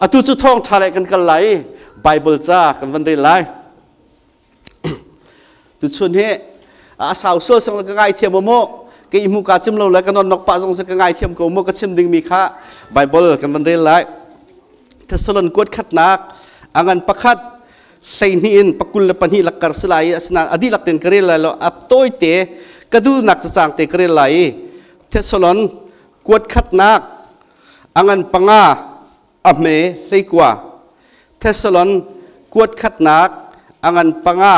Atu cu thawngṭha lei kan kal lai i Bible ca kan van rel lai. Tuchun hi a sau sual sang ka ngai thiam mu ke mu ka chim lo le ka non nok pa zong se ka ngai thiam ko mu ka chim ding mi kha Bible kan van rel lai. Thessalon kuat khatnak angan pakhat 12 in 22 lakkar si lai i asinain a dihlak tein ka rel lai lo a tawite ka duhnak cacang te ka rel lai i Thessalon kuat khatnak a ngan panga a hme 19 Thessalon kuat khatnak a ngan panga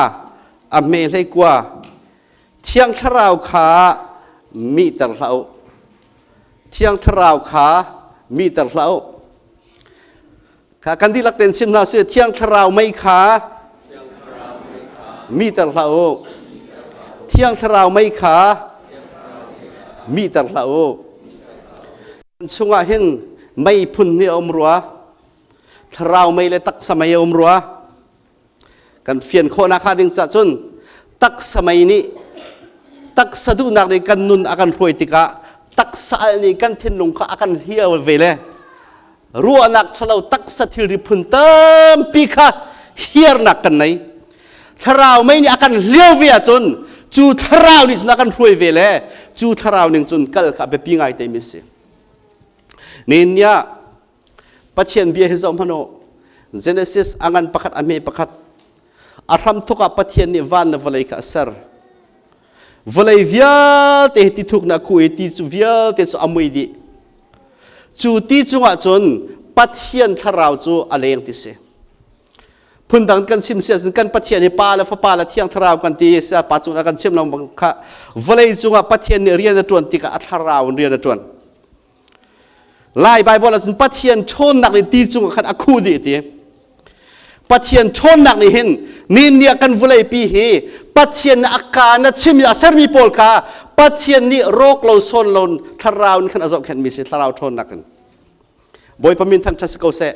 a hme 19 Thiang Thlarau kha mihter hlah u Thiang Thlarau kha mihter hlah u Kha kan dihlak tein chim hna sih Thiang Thlarau mei kha mihter hlah u. Thiang Thlarau mei kha mihter hlah u. Kan chungah hin mei phun hi a um rua. Thlarau mei le taksa mei a um rua. Kan fian khawhnak hnga ding caah cun taksa mei nih taksa duhnak nih kan nun a kan hruai tikah taksa al nih kan thinlung kha a kan hliau ve le ruahnak ṭhalo taksa thilri phun tampi kha hiarnak kan nei. Thlarau mei nih a kan hliau ve ahcun cu thlarau nih cun a kan hruai ve le cu thlarau ning cun kal kha biapi ngai te mi si. Nihin ni ah Pathian bia hi zoh hmanh u. Genesis a ngan pakhat a hme pakhat. A hramthok ah Pathian nih van le vawlei kha a ser. Vawlei vialte hi ti thuknak khu i ti cu vialte cu a mui dih. Cu ti cungah cun Pathian thlarau cu a leng ti si. Phundang kan chim si ahcun kan Pathian hi Pa le Fapa le Thiang Thlarau kan ti sia pa cungah kan chim lengmang kha vawlei cungah Pathian nih rian a ṭuan tikah a thlarau in rian a ṭuan. Lai Baibal ahcun Pathian ṭhawnnak nih ti cungah khan a khuh dih ti. Pathian ṭhawnnak nih hin ni ni ah kan vawleipi hi Pathian nih a kaa na chim i a sermi pawl kha Pathian nih rawk lo sawn lo thlarau in khan a zohkhenhmi si thlarau ṭhawnnak in. Bawipa min thangṭhat si ko seh.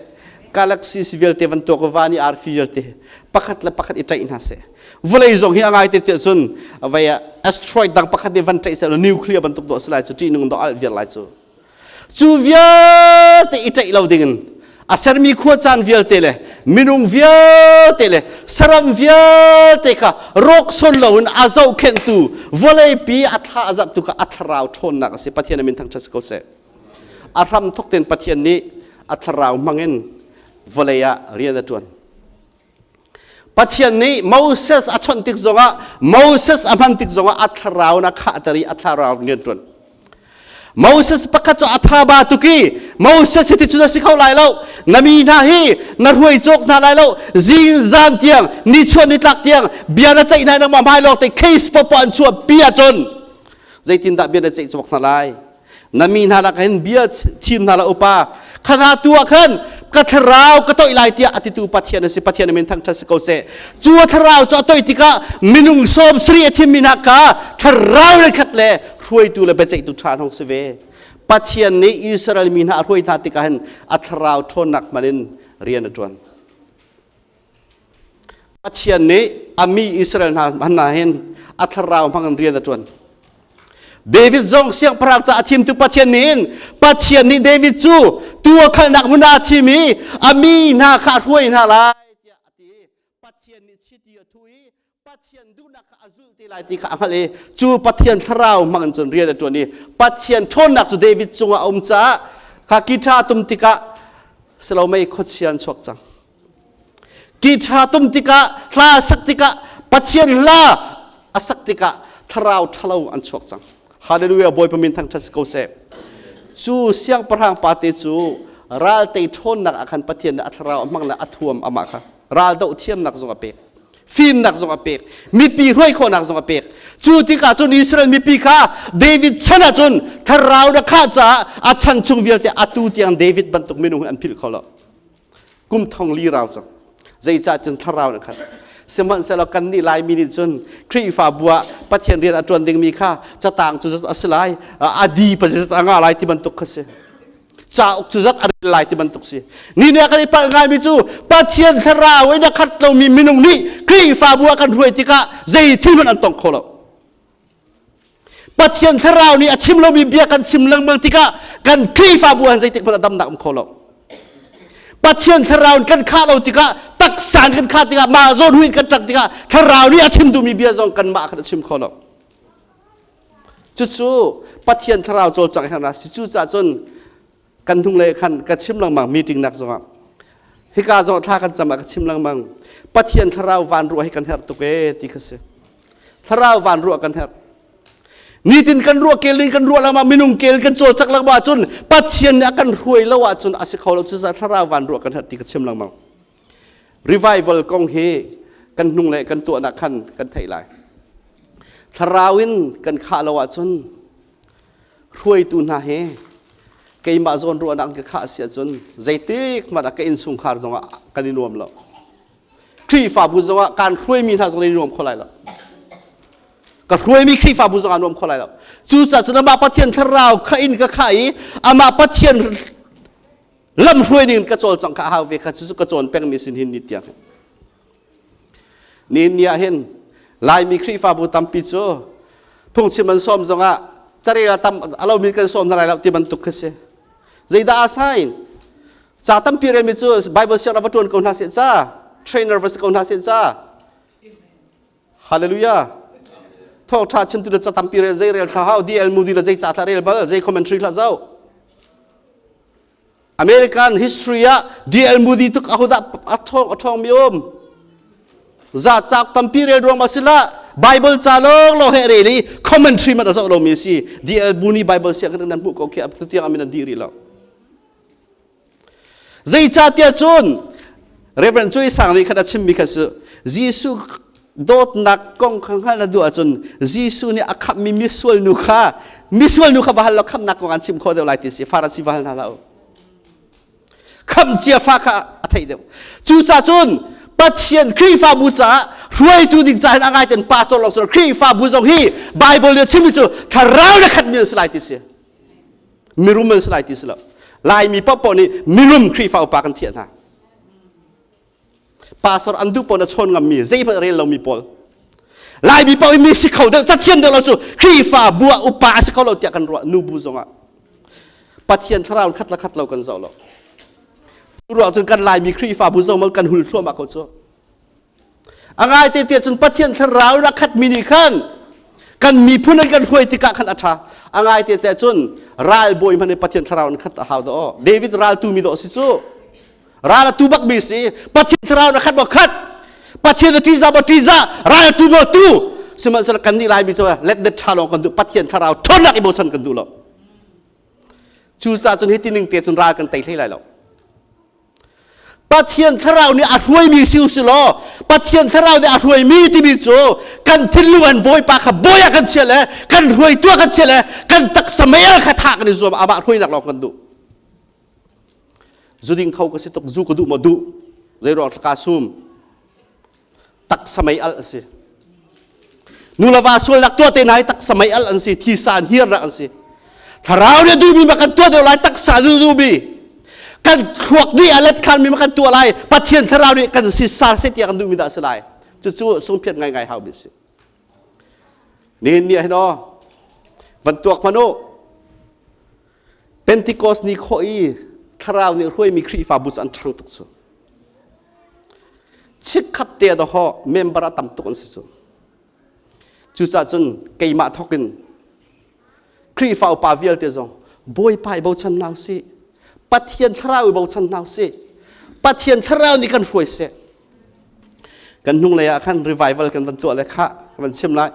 Galaxies vialte van tuak van i arfi vialte pakhat le pakhat i ṭaih hna seh. Vawlei zong hi a ngai te tiah cun vei ah asteroid dang pakhat nih van ṭaih seh nuclear bantuk dawh si lai cu ṭihnung dawh alh viar lai cu. Cu vialte i ṭaih lo dingin a sermi khua caan vialte le minung vialte le saram vialte kha rawk son loin a zohkhenhtu vawleipi a thla a zarhtu kha a thlarau ṭhawnnak a si. Pathian a min thangṭhat si ko seh. A hram thok tein Pathian nih a thlarau hmangin vawlei ah rian a ṭuan. Pathian nih Moses a chawnh tik zongah Moses a hman tik zongah a thlarau in a khahter i a thlarau in rian ṭuan. Moses pakhat cu a tha ba tuk i Moses hi ti cun a si kho lai lo na mi hna hi na hruai cawk hna lai lo zing zan tiang ni chuah ni tlak tiang bia na ceih hna nangmah hmai lawng te case popo an chuah pi ahcun zeitindah bia na ceih cawk hna lai na mi hna lakah hin bia thim hna la upa khana tu ah khan ka thlarau ka toih lai tiah a titu Pathian a si Pathian min thangṭhat si ko seh cu a thlarau cu a toih tikah minung 70 a thimmi hna kha thlarau le khat le hruaitu le biaceihtu ṭha an hung si ve Pathian nih Israel mi hna a hruai hna tikah hin a thlarau ṭhawnnak hman in rian a ṭuan Pathian nih a mi Israel hna hna hin a thlarau hmang in rian a ṭuan. David zong siangpahrang ca a thimtu Pathian nih hin Pathian nih David cu tuu a khalnak hmun ah a thim i a mi hna kha a hruai hna lai tiah a ti. Pathian nih chiti a thuh i Pathian duhnak kha a zulh te lai ti kha a hngalh i cu Pathian thlarau hmang in cun rian a ṭuan i Pathian ṭhawnnak cu David cungah a um caah kha guitar tum tikah silomei khuachia an chuak cang. Guitar tum tikah hla sak tikah Pathian hla a sak tikah thlarau ṭhalo an chuak cang. Hallelujah Bawipa min thangṭhat si ko seh. Cu siangpahrang pate cu raltei ṭhawnnak ah khan Pathian nih a thlarau a hmang le a thuam amah kha ral doh thiamnak zong a pek. Fimnak zong a pek. Mipi hruai khawhnak zong a pek. Cu tikah cun Israel mipi kha David chan ah cun thlarau na khah caah a chan chung vialte atu tiang David bantuk minung hi an philh kho lo. Kum thong li rau cang. Zeicah cun thlarau na khat. Sihmanhsehlaw kannih Laimi nih cun Khrihfabu ah Pathian rian a ṭuan dingmi kha catang cu a si lai, a di pa a ngah lai ti bantuk kha si. Cauk cu zat a rel lai ti bantuk si. Ni nih kan i palh ngaimi cu Pathian thlarau in a khat lomi minung nih Khrihfabu ah kan hruai tikah zei thil hmanh an tong kho lo. Pathian thlarau nih a chim lomi bia kan chim lengmang tikah kan Khrihfabu ah zeitik hmanh a damnak um kho lo. Pathian thlarau in kan khah lo tikah taksa in kan khah tikah mah zawn hui in kan ṭak tikah thlarau nih a chim duhmi bia zong kanmah khan a chim kho lo. Cucu Pathian thlarau cawlcangh herhnak si. Cucaah cun kan hnunglei khan ka chim lengmang meeting nak zongah hika zong thla kan cam ah ka chim lengmang Pathian thlarau van ruah hi kan herh tuk ee ti kha si. Thlarau van ruah kan herh. Nitin kan ruah kel in kan ruah lengmang minung kel kan cawlcangh lengmang ahcun Pathian nih a kan hruai lo ahcun a si kho lo cucaah thlarau van ruah kan herh ti ka chim lengmang. Revival kong hi kan hnung le kan tuahnak khan kan theih lai. Thlarau in kan khah lo ahcun hruaitu hna he keimah zawn ruahnak ka khah si ahcun zeitik hmanh ah ka innchungkhar zongah kan i nuam lo. Khrihfabu zongah kaan hruaimi hna zong i nuam kho lai lo. Ka hruaimi Khrihfabu zongah nuam kho lai lo. Cucaah cun amah Pathian thlarau kha in ka khah i amah Pathian lam hruai ning ka cawlcangh kha a hau ve kha cucu ka cawn pengmi sin hin ni tiang. Ni ni ah hin Laimi Khrihfabu tampi cu phungchim an sawm zongah carel a tam a lomi kan sawm hna lai lo ti bantuk khi si. Zeidah a sign? Ca tampi relmi cu Bible sianginn va ṭuan ko hna seh ca, trainer va si ko hna seh ca. Hallelujah. Thawngṭha chimtu le ca tampi rel zei rel thla hau, DL Moody le zei ca thla rel bal, zei commentary hlah zoh. American history ah DL Moody tuk ahodah a ṭhawng a ṭhawng mi um. Za cauk tampi rel ruang ma sila Bible ca lawng lawng he rel i commentary man a zoh lomi a si. DL Moody Bible sianginn nan hmuh ko khi tiang amin an dih rih lo. Zeicahtiah cun Reverend Cui Sang nih khan a chimmi kha cu Jesuh dawtnak kong kha hngalh na duh ahcun Jesuh nih a khamhmi misual nu kha misual nu kha va hal law khamhnak kong an chim khawh deuh lai ti si Farasi va hal hna hlah u. Khamh cia fa kha a theih deuh. Cucaah cun Pathian Khrihfabu caah hruaitu ding caah hin a ngai ten pastor lawng si lo Khrihfabu zong hi Bible nih a chimmi cu thlarau le khatmi an si lai ti si. Mirum an si lai ti si lo. Laimi paohpaoh nih mirum Khrihfa upa kan thiah hna. Pastor an duh paoh na chawn ngammi zeihmanh rel lomi pawl. Laimi paoh mi si kho deuh cathiam deuh lo cu Khrihfa bu ah upa a si kho lo tiah kan ruah nu bu zongah. Pathian thlarau khat la khat lo kan zoh lo. Ruah cun kan Laimi Khrihfa bu zong kan hul thluahmah ko cu. A ngai te tiah cun Pathian thlarau in a khatmi nih khan kan miphun an kan hruai tikah khan a ṭha. A ngai te tiah cun ralbawi hmanh nih Pathian thlarau in khat a hau dawh. David ral tumi dawh si cu. Ral a tu bakmi si. Pathian thlarau in a khat maw khat. Pathian a ṭihzah maw ṭihzah. Ral a tu maw tu. Sihmanhsehlaw kan nih Laimi cu let net ṭha lawng kan duh. Pathian thlarau ṭhawnnak i bochan kan duh lo. Cucaah cun hi tining te cun ral kan tei hlei lai lo. Pathian thlarau nih a hruaimi si u law Pathian thlarau nih a hruaimi timi cu kan thinlung an bawipa kha bawi ah kan chia le kan hruaitu ah kan chia le kan taksa mei kha thah kan i zuam amah hruainak lawng kan duh zu ding kho ka si tuk zu ka duh maw duh zeiruang thlaka sum taksa mei al a si nu le va sualnak tuah te hna hi taksa mei al an si thisa an hiarnak an si thlarau nih duhmi ma kan tuah deuh lai taksa duh duhmi kan thluak nih a let khan mi ma kan tuah lai pathian thlarau nih kan si sa se tiah kan duhmi dah si lai cucu sungphiat ngaingai hau mi si nihin ni ah hin aw van tuak hmanh u Pentecost ni khawh i thlarau nih hruaimi Khrihfabu cu an ṭhang tuk cu chikkhat te dawh member a tam tuk an si cu cucaah cun keimah thawk in Khrihfa upa vialte zong Bawipa i bochan hna usih Pathian thlarau i bochan hna usih Pathian thlarau nih kan hruai seh kan hnunglei ah khan revival kan van tuah le khah kan van chim lai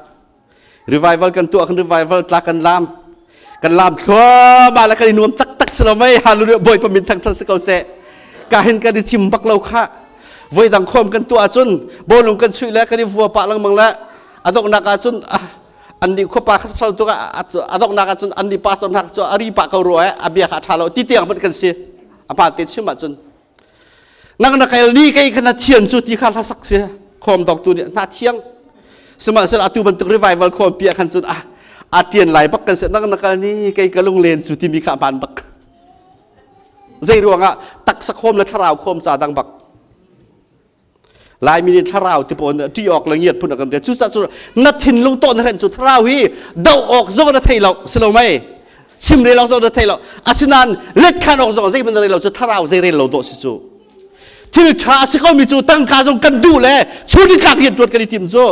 revival kan tuah kan revival tla kan lam kan lam thluahmah le kan i nuam taktak si lo mei hallelujah bawipa min thangṭhat si ko seh ka hin kan i chim bak lo kha voi dang khom kan tuah ahcun bawlung kan chuih le kan i vua pah lengmang le a donghnak ahcun an nih khuapa kha sal tuk a donghnak ahcun an nih pastor hna cu a ri pah ko rua a bia kha a ṭha lo ti tiang hmanh kan si a hmaan te chim ahcun nang na kail ni kei kha na thian cu ti kha hla sak si khom dok tu nih na thiang sihmanhsehlaw atu bantuk revival khom pi ah khan cun a a tian lai bak kan si nang na kal ni kei ka lunglen cu timi kha hmaan bak zei ruangah taksa khom le thlarau khom ca dang bak Laimi nih thlarau ti pawn ṭih awk le ngiat phun a kan rel cucaah cu na thinlung tawh na hrenh cu thlarau hi doh awk zong na thei lo si lo mei chim rel awk zong na thei lo asinain let khan awk zong zeihmanh na rel lo cu thlarau zei rel lo dawh si cu. Thil ṭha a si komi cu tangka zong kan duh le chun nitlak rian ṭuan kan i tim cu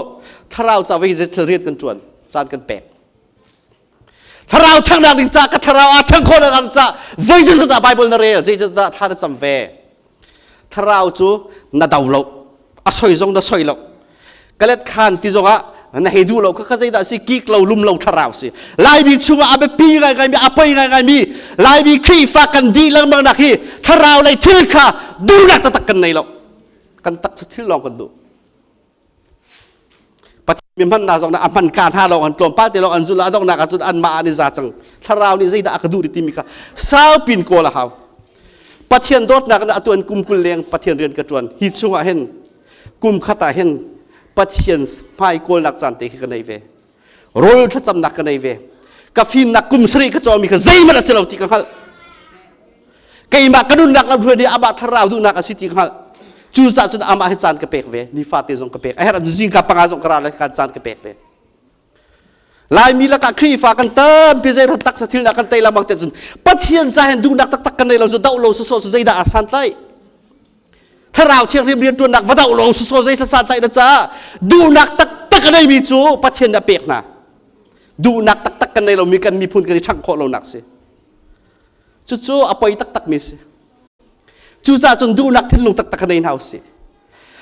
thlarau ca vei thil rian kan ṭuan caan kan pek. Thlarau ṭhangnak ding ca ka thlarau aa ṭhang khawh nak ca voi zeizat dah Bible na rel zeizat dah thla na cam ve. Thlarau cu na do lo a soi zong na soi lo. Kalet khan ti zongah na hei duh lo kha kha zeidah si kik lo lum lo thlarau si. Laimi chungah a biapi ngaingai mi a poi ngaingai mi Laimi Khrihfa kan dih lengmang nak hi thlarau lei thil kha duhnak taktak kan nei lo. Kan taksa thil lawng kan duh. Pathian mi hman na zong na a hman ka hna lawng an tlawmpal te lawng an zul a donghnak ahcun anmah an i za cang. Thlarau nih zeidah a ka duh timi kha saupin kawl a hau. Pathian dawtnak in atu an kum 20 leng Pathian rian ka ṭuan. Hi chungah hin kum khat ah hin Pathian hmai kawlnak caan te khi ka nei ve. Rawl thlacamnak ka nei ve. Ka fimnak kum sarih ka cawmi kha zeihmanh a si lo ti ka hngalh. Keimah ka nunnak lam hruai nih amah thlarau duhnak a si ti ka hngalh. Cucaah cun amah hi caan ka pek ve. Nifate zong ka pek. A herh zingka panga zong ka ra le kan caan ka pek ve. Laimi lakah Khrihfa kan tampi zei taksa thil kan tei lengmang te cun Pathian ca hin duhnak taktak kan nei lo cu doh lo sawsawh cu zeidah a santlaih Thlarau Thianghlim rianṭuannak va doh lo sawsawh zei santlaih na caah duhnak taktak a neimi cu Pathian nih a pek hna. Duhnak taktak kan nei lomi kan miphun kan i ṭhangh khawh lonak si. Cucu a poi taktakmi si. Cucaah cun duhnak thinlung taktak nei hna usih.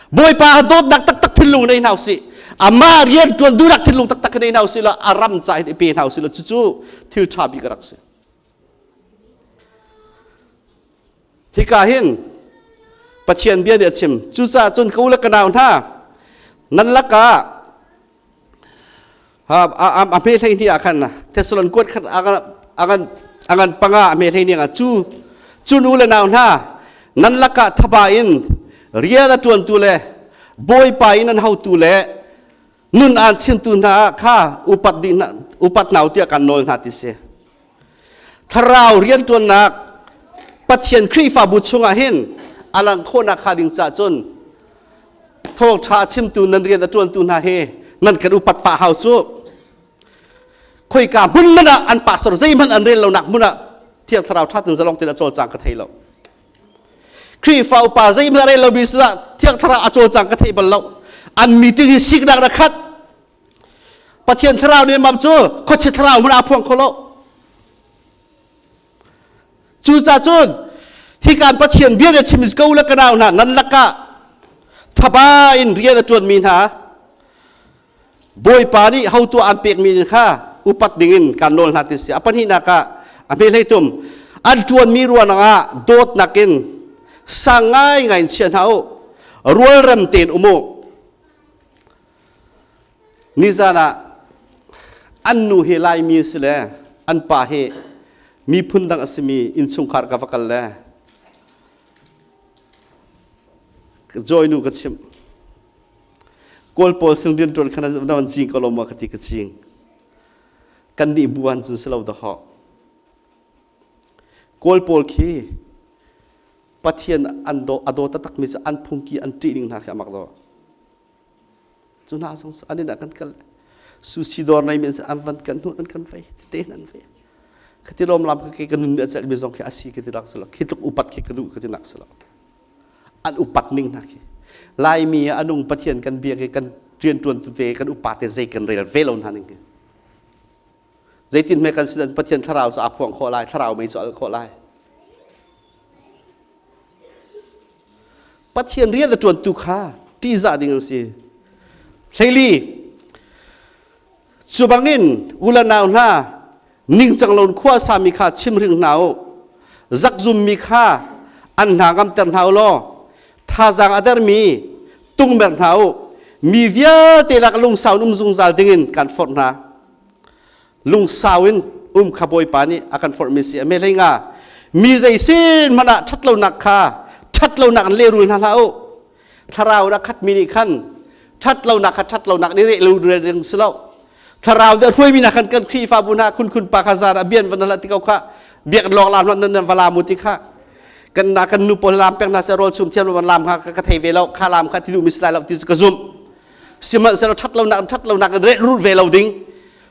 Bawipa dawtnak taktak thinlung nei hna usih. Amah rian ṭuan duhnak thinlung taktak nei hna usih law a ram ca hin i pe hna usih law cucu thil ṭha bik a rak si. Hika hin Pathian bia nih a chim. Cucaah cun ka u le ka nau hna, nan lakah a hme hlei hnih ah khan Thessalon kuat khat a ngan panga a hme hlei hnih ah cu cu nu le nau hna nan lakah thaba in rian a ṭuantu le bawipa in an hotu le nun aan chimtu hna kha upat dih hna upat hna u tiah kan nawl hna ti si. Thlarau rianṭuannak Pathian Khrihfabu chungah hin a lang khawhnak hnga ding caah cun thawngṭha a chimtu nan rian a ṭuantu hna hi nan kan upat pah hau cu. Khoika hmun man ah an pastor zeihmanh an rel lonak hmun ah Thiang Thlarau ṭha ten zalong tein a cawlcang ka thei lo. Khrihfa upa zeihmanh a rel lomi sinah Thiang Thlarau a cawlcang ka thei bal lo. An meeting hi siknak na khat. Pathian thlarau nih mam cu khuachia thlarau hmanh aa phuang kho lo. Cucaah cun hikan Pathian bia nih chim ko le ka nau hna nan lakah thaba in rian a ṭuanmi hna Bawipa nih hotu an pekmi kha upat dingin kan nawl hna ti si. A pahnihnak ah a hme hlei tum an ṭuanmi ruangah ah dawtnak in sang ngaingai in chia hna u rualrem tein um u. Nizan ah an nu hi Laimi a si le an pa hi miphun dang a simi innchungkhar ka va kal le Joy nu ka chimh. Kawl pawl sin rianṭuan kha na van cing ko lo maw ka ti ka cing. Kan nih bu an cun si lo dahawh. Kawl pawl khi Pathian an daw a daw taktakmi cu an phungki an ṭih ning hna khi a mak daw. Cu hna zong an inn ah kan kal. Sushi dawr nei mi an van kan hnuh an kan vei tete an vei. Khati lawm lam ka ka nun nih a celh mi zong khi a si ka ti nak si lo. Khi tluk upat khi ka duh ka ti nak si lo. An upat ning hna khi. Laimi ah anung Pathian kan biak i kan rianṭuan tu te kan upa te zei kan rel ve lo hna ning hi. Zeitin hme kan sin Pathian thlarau cu aa phuang khawh lai, thlarau mei cu al khawh lai. Pathian rian a ṭuantu kha ṭihzah ding an si. Hleili, cu bangin u le nau hna, ningcang loin khua a sami kha chimhring hna u. Zakzummi kha an hna ngamter hna u law, thazaang a dermi tungmer hna u. Mi vialte lak lungsau in um zungzal dingin kan forh hna. Lungsau in um kha Bawipa nih a kan forhmi si. A me hlei nga mi zei sin hmanh ah ṭhatlonak kha ṭhatlonak in lehrul hna hlah u. Thlarau in a khatmi nih khan ṭhatlonak kha ṭhatlonak nih reh lo ding si lo. Thlarau nih a hruaimi hna khan kan Khrihfabu hna khun khun pa kha zan ah bian van hlah ti ko kha biak lawng lam nan nan va lam u ti kha kan na kan nu pawl lam pek hna seh rawl chum thiam van lam kha ka thei ve lo kha lam kha ti duh mi si lai lo ti cu ka zumh. Sihmanhsehlaw ṭhatlonak ṭhatlonak in rehrul ve lo ding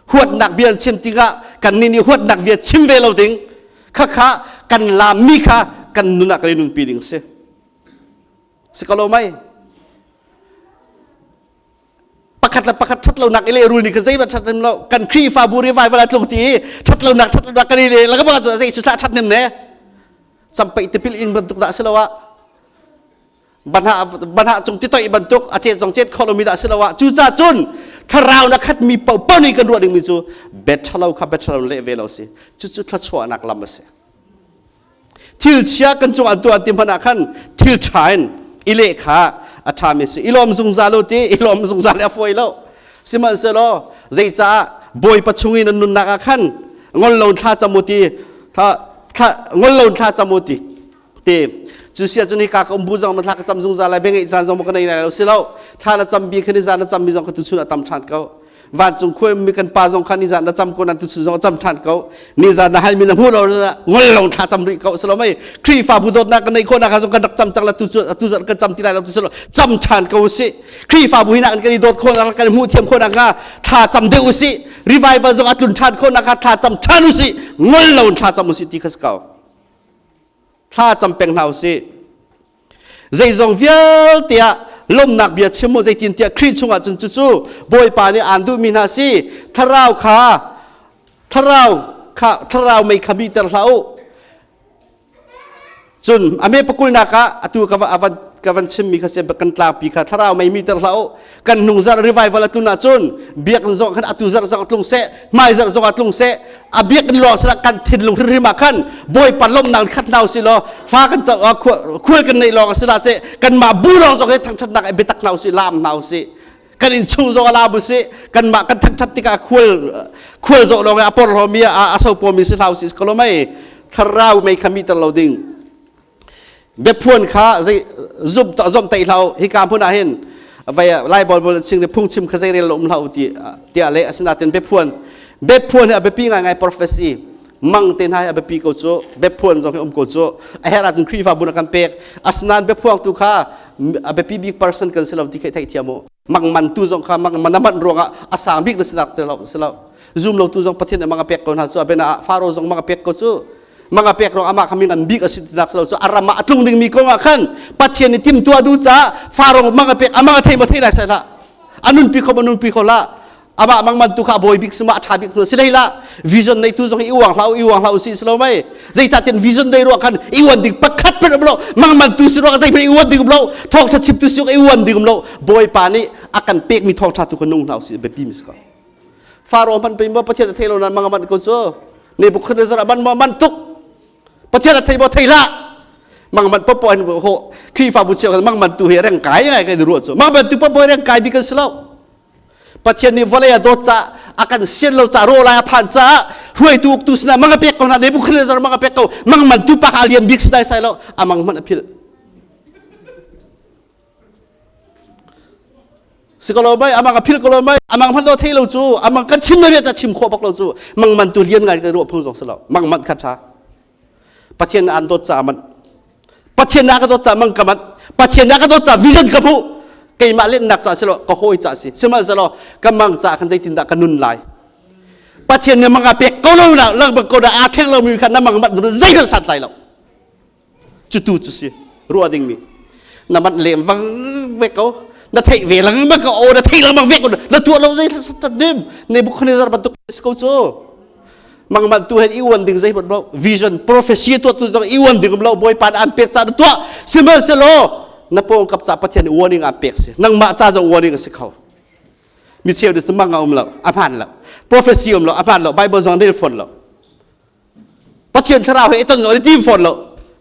huatnak bia an chim tikah kannih nih huatnak bia chim ve lo ding khakha kan laammi kha kan nun ah kan i nunpi ding si. Si ko lo mei? Pakhat le pakhat ṭhat lonak i lehrul ni khan zeihmanh ṭhat hnem lo. Kan Khrihfabu revival a tlung ti i ṭhat lonak ṭhat lonak kan i le laka cu zei cu thlah ṭhat hnem ne. Campaih tipil ing bantuk dah si lo ah banha banha cung ti toih bantuk a chet zong chet kho lomi dah si lo ah cucaah cun thlarau na khatmi paohpaoh nih kan ruah dingmi cu bet ṭhalo kha bet ṭhalo leh ve lo si cucu thluachuahnak lam a si thil chia kan cung an tuah ti hmanh ah khan thil ṭha in i leh kha a ṭhami si i lawm zungzal u ti i lawm zungzal a fawi lo sihmanhsehlaw zeicah bawipa chung i nan nunnak ah khan ngol lo thla cam u ti thla ngol lo thla cam u ti te cu sia cun hika ka um bu zong ma thla ka cam zungzal lai bengeih caan zong ma ka nei lai lo si lo thla na cam bi khan i zan na cam mi zong ka tu chun a tam ṭhan ko vancung khuai mi kan pa zong kha nizan na cam ko nan tu chun zong cam ṭhan ko nizan na hal mi na hmu lo ngol lo thla cam rih ko silo mei Khrihfabu dawtnak kan nei khawh nak zong kan rak cam tak la tu tu zan kan cam ti lai lo tu silo cam ṭhan ko si Khrihfabu hi nak kan i dawt khawh nak kan hmuh thiam khawh nak hnga thla cam deuh usih revival zong a tlun ṭhan khawh nak hnga thla cam ṭhan usih ngol lo thla cam usih ti kha si ko thla cam peng hna usih Zeizong vialte ah lawmhnak bia chim u zeitintiah Khrih chungah cun cucu Bawipa nih aan duhmi hna si. Thlarau kha thlarau kha thlarau mei kha mihter hlah u. Cun a me pakulnak ah atu ka va ka van chimmi kha si kan tlangpi kha thlarau mei mihter hlah u. Kan hnung zarh revival a tlun ahcun biakinn zong khan atu zarh zong tlung seh hmai zarh zong ah tlung seh a biakinn lawng sila kan thinlung hrimhrim ah khan bawipa lawmhnak khat hna usih law hla kan khual kan neih lawng si la seh kanmah bu lawng zong hi thangṭhatnak i biatak hna usih laam hna usih kan innchung zong a laam usih kanmah kan thangṭhat tikah khual khual zawh lawng i a porhlawmi a sopomi si hlah usih ko lo mei thlarau mei kha mihter lo ding biaphuan kha zei zum zom tai hlah hika hmun ah hin vai lai bol bol ching le phungchim kha zei rel lo um hlah ti tiah le asinain biaphuan biaphuan hi a biapi ngai ngai prophecy mang te hna hi a biapi ko cu biaphuan zong hi um ko cu a herh ahcun Khrihfabu na kan pek asinain biaphuang tu kha a biapi bik person kan si lo ti kha theih thiam u mang man tu zong kha mang man man ruangah a sang bik na sinak si lo zum lo tu zong Pathian nih mang a pek ko hna cu a bena ah Faro zong mang a pek ko cu Manga pek rong amah kha mingan bik a si tinak si lo cu a ram ah a tlung dingmi kong ah khan Pathian nih timtuah duh caah Faro manga pek amang a thei maw thei lai sai hlah a nunpi kho ma nunpi kho hlah amah mang man tu kha a bawi bik si ma a ṭha bik si hlei lah vision nei tu zong i uang hlah i uang hlah usih si lo mei zeicahtiah vision nei ruah khan i uan ding pakhat phen um lo mang man tu si ruah zei phen i uan ding um lo thawngṭha chim tu si i uan ding um lo bawipa nih a kan pekmi thawngṭha tu kha nung hlah usih biapi mi si ko Faro hman pei maw Pathian a thei lo nan mang man ko cu Nebuchadnezzar a man maw man tuk Pathian a thei maw thei hlah mang man popo an ho Khrihfabu cheu mang man tu hi reng kai ngai kan ruah cu mang man tu popo reng kai bi kan si lo Pathian nih vawlei a dawt ca a kan sian lo ca ro lai a phan ca hruaitu uktu sinah mang a pek ko na Nebuchadnezzar mang a pek ko mang man tu pa kha a lian bik si dai sai lo amang hmanh a philh Si ko lo mai amang a phil ko lo mai amang hman do thei lo cu amang kan chim na ta chim khawh bak lo cu mang man tu lian ngai kan ruah phung zong si lo mang man kha tha Pathian an dawt ca man Pathian na ka dawt ca mang ka man Pathian na ka dawt ca vision ka hmuh keimah lennak ca si lo ka hawi ca si sihmanhsehlaw ka mang ca khan zeitindah ka nun lai Pathian nih mang a pek ko lo na lang bak ko na aa thleng lo mi kha na mang man zeihmanh san tlai lo Cutu cu si ruah dingmi. Na manh lem vang ve ko. Na theih ve lengmang ko. O na theih lengmang ve ko. Na tuah lo zei nim. Nebuchadnezzar bantuk si ko cu. Mangman tu hen i uan ding zei hmanh lo. Vision prophecy tuah tu zong i uan ding lo. Bawipa an pek ca na tuah. Sihmanhsehlaw na pawngkap ca Pathian warning an pek si. Nangmah ca zong warning a si kho. Mi cheu cu mang a um lo. A hmaan lo. Prophecy um lo. A hmaan lo. Bible zong rel fawn lo. Pathian thlarau he i ton zong i tim fawn lo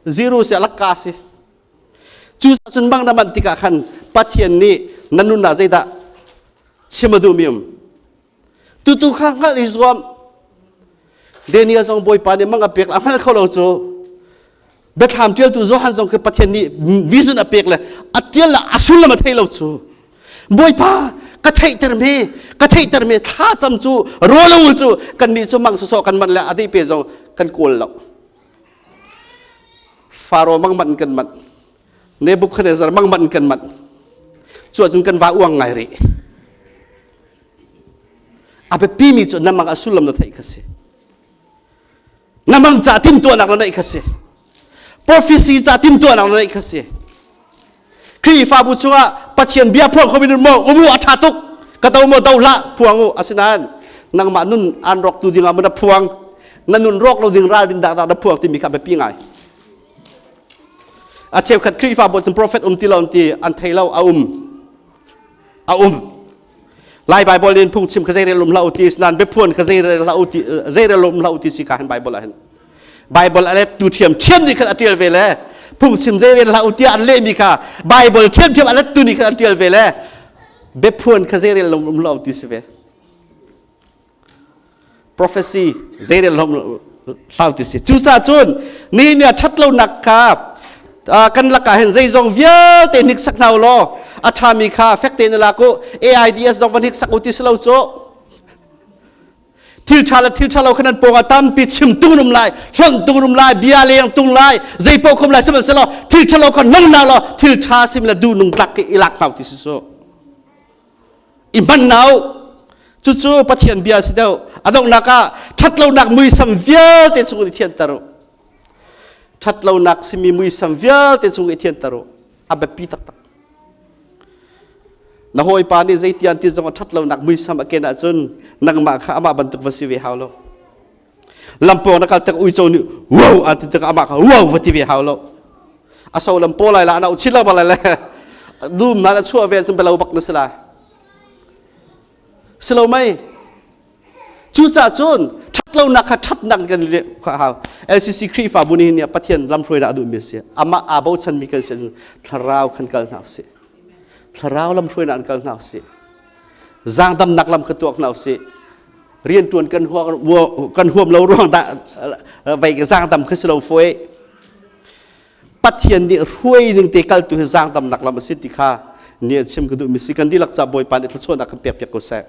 zero si alakka si cu cun bang na man tikah khan Pathian nih na nun ah zeidah chim a duhmi um tutu kha hngalh i zuam Daniel zong Bawipa nih mang a pek a hngal kho lo cu biathlam ṭialtu Johan zong khi Pathian nih vision a pek le a ṭial le a sullam a thei lo cu Bawipa ka theihter me ka theihter me thlacam cu rawl cu kannih cu mang sawsawh kan manh le a dei pe zong kan kawl lo Faro mang manh kan manh Nebuchadnezzar mang manh kan manh cu ahcun kan va uang ngai rih a biapi mi cu na mang a sullam na theih kha si na mang ca timtuahnak na neih kha si prophecy ca timtuahnak na neih kha si. Khrihfabu chungah Pathian bia phuang khomi nun maw um u, a ṭha tuk. Ka do maw do hlah, phuang u. Asinain nangmah nun aan rawktu dingah maw na phuang, na nun rawk lo ding ralrin dah dah na phuang timi kha biapi ngai. A cheukhat Khrihfabu cun prophet um ti lo ti an thei lo, a um. A um. Lai Bible in phungchim kha zeirel um hlah u ti, sinan biaphuan kha zeirel hlah u ti, zeirel um hlah u ti si ka hin Bible ah hin. Bible a let tu thiam thiam nih khan a tial ve le phungchim zeirel hlah u tiah an lehmi kha Bible thiam thiam a let tu nih khan an tial ve le biaphuan kha zeirel um hlah u ti si ve. Prophecy zeirel hlah u ti si. Cucaah cun ni ni a ṭhat lonak kha kan lakah hin zeizong vialte hniksak hna u law a ṭhami kha fek tein lak u. AIDS zong va hniksak u ti si lo cu. Thil ṭha le thil ṭha lo kha nan pawngah tampi chim tung um lai, hlonh tung um lai, bia leng tung lai, zei paoh khom lai, sihmanhsehlaw thil ṭha lo kha nong na law thil ṭha sim le duh nung tlak i lak hna u ti si su. I hman na u. Cucu Pathian bia si deuh. A donghnak ah ṭhatlonak muisam vialte chung i thianter u. Ṭhatlonak simi muisam vialte chung i thianter u. A biapi taktak. Na hawipa nih zeitian ti zong a ṭhat lonak muisam a ken ahcun nangmah kha amah bantuk va si ve hau lo. Lampawng na kal tak uico nih wow an ti tikah amah kha wow va ti ve hau lo. A so lam paw lai la, ana uchin lo lai le dum na chuah ve cun belo bak na si lai. Si lo mei? Cucaah cun ṭhatlonak kha ṭhatnak kan kha hau. LCC Khrihfabu nih nih Pathian lamhruainak a duhmi a si. Amah aa bochanmi kan si thlarau khan kal hna usih. Thlarau lamhruainak an kal hna usih. Zaangdamnak lam kha tuak hna usih. Rianṭuan kan huam, kan huam lo ruang dah vei zaangdam kha si lo fawi. Pathian nih hruai ning te kal tu hi zaangdamnak lam a si ti kha ni an chim ka duhmi si. Kan dihlak ca Bawipa nih thluachuahnak kan pek piak ko seh.